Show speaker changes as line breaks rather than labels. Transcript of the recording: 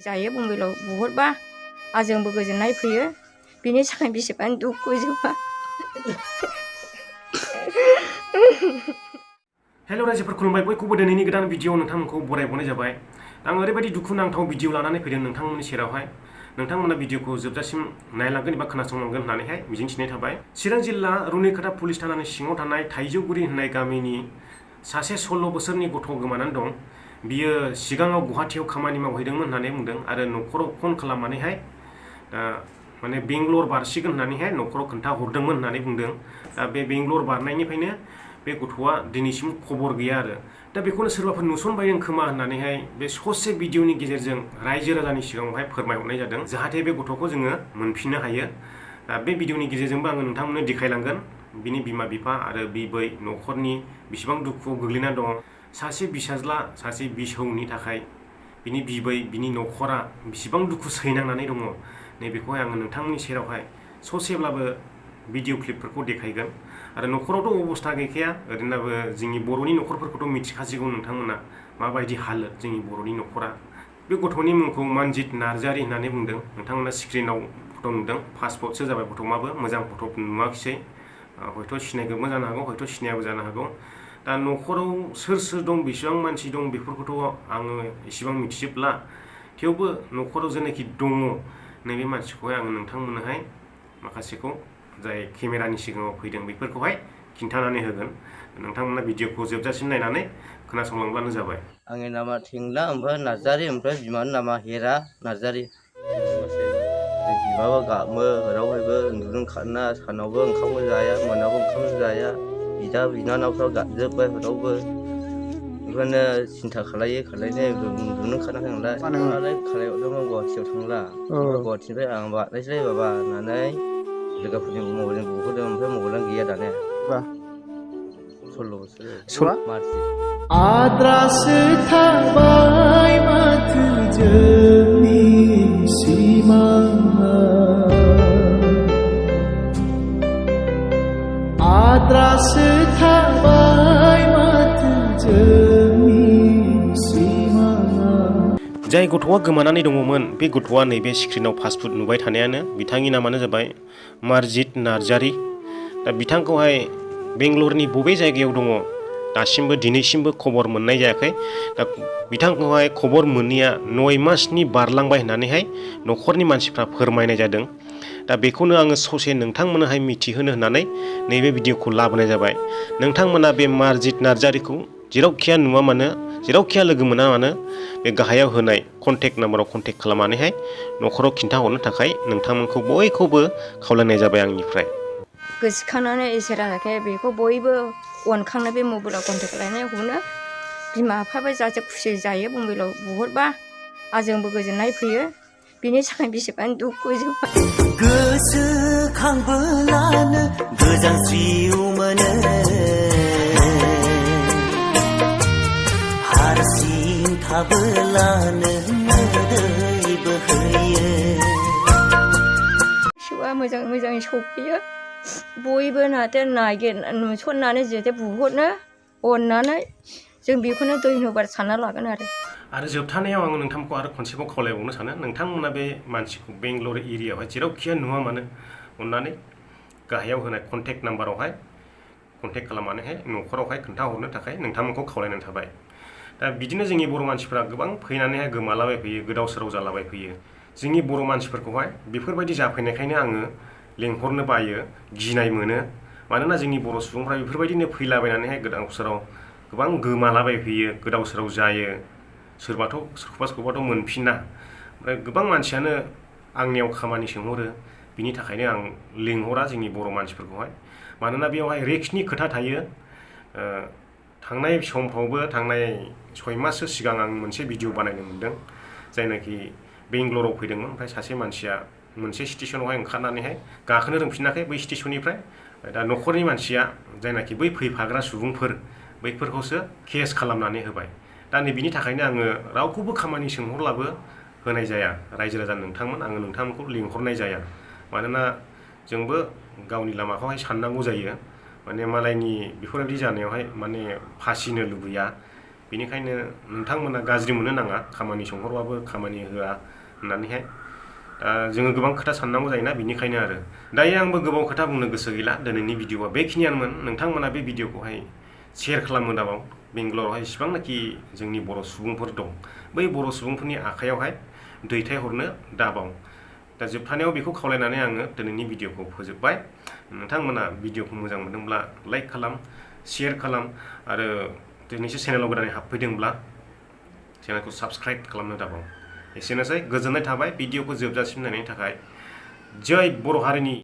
जायो मबाइलाव बुहरबा आंजोंबो गोजोननाय फैयो बिनि थाखाय बेसेबां दुखु जोंहा
हेलो रायजोफोर खुलुमबाय बयखौबो दिनैनि गोदान भिडिअ नोंथांमोनखौ बरायबावनाय जाबाय आं ओरैबायदि दुखुनांथाव भिडिअ लानानै फैदों नोंथांमोननि सेरावहाय नोंथांमोना भिडिअखौ जोबजासिम नायलांगोन एबा खोनासंलांगोन होननानैहाय मिजिंथिनाय थाबाय चिरां जिल्ला रुनिकाटा पुलिस थानानि सिङाव थानाय थाइजौगुरि होननाय गामिनि सासे 16 बोसोरनि गथ' गोमानानै दं बियो सिगाङाव गुवाहाटीयाव खामानि मावहैदोंमोन होननानै बुंदों आरो न'खराव फन खालामनानैहाय माने बेंगलर बारसिगोन होननानैहाय न'खराव खोन्थाहरदोंमोन होननानै बुंदों दा बे बेंगलर बारनायनिफ्रायनो बे गथ'आ दिनैसिम खबर गैया आरो दा बेखौनो सोरबाफोर नुसनबायदों खोमा होननानैहाय बे ससे भिडिअनि गेजेरजों रायजो राजानि सिगाङावहाय फोरमायहरनाय जादों जाहाथे बे गथ'खौ जोङो मोनफिननो हायो दा बे भिडिअनि गेजेरजोंबो आङो नोंथांमोननो देखायलांगोन बिनि बिमा बिफा आरो बिबै न'खरनि बेसेबां दुखुआव गोग्लैना दङ सासे बिसाज्ला सासे बिसौनि थाखाय बिनि बिबै बिनि न'खरा बेसेबां दुखु सैनांनानै दङ नैबेखौहाय आङो नोंथांमोननि सेरावहाय ससेब्लाबो भिडिअ क्लिपफोरखौ देखायगोन आरो न'खरावथ' अबस्था गैखाया ओरैनोबो जोंनि बर'नि न'खरफोरखौथ' मिथिखासिगौ नोंथांमोना माबायदि हालोद जोंनि बर'नि न'खरा बे गथ'नि मुंखौ मानजित नार्जारि होननानै बुंदों नोंथांमोना स्क्रिनाव फट' नुदों पासपर्टसो जाबाय गथ'माबो मोजां फट' नुवाखिसै हयथ' सिनायगौबो जानो हागौ हयथ' सिनायाबो जानो हागौ दा न'खराव सोर सोर दं बेसेबां मानसि दं बेफोरखौथ' आङो एसेबां मिथिजोबला थेवबो न'खराव जेनाखि दङ नैबे मानसिखौहाय आङो नोंथांमोननोहाय माखासेखौ जाय केमेरानि सिगाङाव फैदों बेफोरखौहाय खिन्थानानै होगोन नोंथांमोना भिडिअखौ जोबजासिम नायनानै खोनासंलांब्लानो जाबाय
आंनि नामा थेंला ओमफ्राय नार्जारि ओमफ्राय बिमानि नामा हेरा नार्जारि बिमाबो गाबो रावहायबो उन्दुनो ओंखारना सानावबो ओंखामबो जाया मोनायावबो ओंखाम जाया बिदा बिनानावफ्रा गाबजोब्बाय रावबो बेखौनो सिन्था खालायनाय उन्दुनो ओंखाराखै नालाय खालायहरदोंमोन गुवाहाटियाव थांला गुवाहाटिनिफ्राय आं बारनायसैलै बाबा होननानै लोगोफोरनि मबाइलजों बुहरदों ओमफ्राय मबाइलानो गैया दानिया 16 बोसोर मार्च
आद्रासो थाबाय माथो जोंनि सिमाङा आद्रासो थाबाय माथो जोंनि सिमाङा
जाय गथ'आ गोमानानै दङमोन बे गथ'आ नैबे स्क्रिनाव पासपोर्ट नुबाय थानायानो बिथांनि नामानो जाबाय मार्जित नार्जारि दा बिथांखौहाय बेंगलरनि बबे जायगायाव दङ दासिमबो दिनैसिमबो खबर मोननाय जायाखै दा बिथांखौहाय खबर मोनैया 9 मासनि बारलांबाय होननानैहाय न'खरनि मानसिफ्रा फोरमायनाय जादों दा बेखौनो आङो ससे नोंथांमोननोहाय मिथिहोनो होननानै नैबे भिडिअखौ लाबोनाय जाबाय नोंथांमोना बे मार्जित नार्जारिखौ जेरावखिया नुवा मानो जेरावखिया लोगो मोना मानो बे गाहायाव होनाय कन्टेक्ट नाम्बाराव कन्टेक्ट खालामनानैहाय न'खराव खिन्थाहरनो थाखाय नोंथांमोनखौ बयखौबो खावलायनाय जाबाय आंनिफ्राय
गोसोखांनानै इसोरा बेखौ बयबो अनखांनो बे मबाइलाव कन्टेक्ट खालायनाय हरनो बिमा बिफाबो जाहाथे खुसि जायो मबाइलाव बुहरबा आंजोंबो गोजोननाय फैयो बिनि थाखाय बेसेबां दुखु जोंहा
गोसोखांबोलानो गोजांस्रिउ मोनो हारसिं थाबोलानो मोदै बोहैयो
फिसौआ मोजां मोजां सफैयो बयबो नाथे नागिर नुसननानै जाहाथे बुहरनो अननानै जों बेखौनो धन्यबाद सानना लागोन
आरो जोबथानायाव आङो नोंथांखौ आरो खनसेबाव खावलायबावनो सानो नोंथांमोना बे मानसिखौ बेंगलर एरियायावहाय जेरावखिया नुवा मानो अननानै गाहायाव होनाय कन्टेक्ट नाम्बारावहाय कन्टेक्ट खालामनानैहाय न'खरावहाय खोन्थाहरनो थाखाय नोंथांमोनखौ खावलायनाय थाबाय दा बिदिनो जोंनि बर' मानसिफ्रा गोबां फैनानैहाय गोमालाबायफैयो गोदाव सोराव जालाबायफैयो जोंनि बर' मानसिफोरखौहाय बेफोरबायदि जाफैनायखायनो आङो लेंहरनो बायो गिनाय मोनो मानोना जोंनि बर' सुबुंफ्रा बेफोरबायदिनो फैलाबायनानैहाय गोदाव सोराव गोबां गोमालाबायफैयो गोदाव सोराव जायो सोरखौबाथ' मोनफिना ओमफ्राय गोबां मानसियानो आंनियाव खामानि सोंहरो बिनि थाखायनो आं लिंहरा जोंनि बर' मानसिफोरखौहाय मानोना बेवहाय रिक्सनि खोथा थायो थांनाय समफ्रावबो थांनाय 6 माससो सिगां आं मोनसे भिडिअ बानायनो मोन्दों जायनाखि बेंगलराव फैदोंमोन ओमफ्राय सासे मानसिया मोनसे स्टेसनावहाय ओंखारनानैहाय गाखोनो रोंफिनाखै बै स्टेसननिफ्राय दा न'खरनि मानसिया जायनाखि बै फैफाग्रा सुबुंफोर बैफोरखौसो केस खालामनानै होबाय दा नै बिनि थाखायनो आङो रावखौबो खामानि सोंहरलाबो होनाय जाया रायजो राजा नोंथांमोन आङो नोंथांमोनखौ लिंहरनाय जाया मानोना जोंबो गावनि लामाखौहाय साननांगौ जायो माने मालायनि बेफोरबायदि जानायावहाय माने फासिनो लुबैया बेनिखायनो नोंथांमोना गाज्रि मोननो नाङा खामानि सोंहरबाबो खामानि होआ होननानैहाय जोङो गोबां खोथा साननांगौ जायोना बेनिखायनो आरो दायो आंबो गोबाव खोथा बुंनो गोसो गैला दिनैनि भिडिअआ बेखिनियानोमोन नोंथांमोना बे भिडिअखौहाय शेयार खालामनो दाबाव बेंगलरावहाय इसिबांनाखि जोंनि बर' सुबुंफोर दं बै बर' सुबुंफोरनि आखायावहाय दैथायहरनो दाबाव दा जोबथानायाव बेखौ खावलायनानै आङो दिनैनि भिडिअखौ फोजोबबाय नोंथांमोना भिडिअखौ मोजां मोनदोंब्ला लाइक खालाम शेयार खालाम आरो दिनैसो चेनेलाव गोदानै हाबफैदोंब्ला चेनेलखौ साबस्क्राइब खालामनो दाबाव एसेनोसै गोजोननाय थाबाय भिडिअखौ जोबजासिम नायनायनि थाखाय जय बर' हारिनि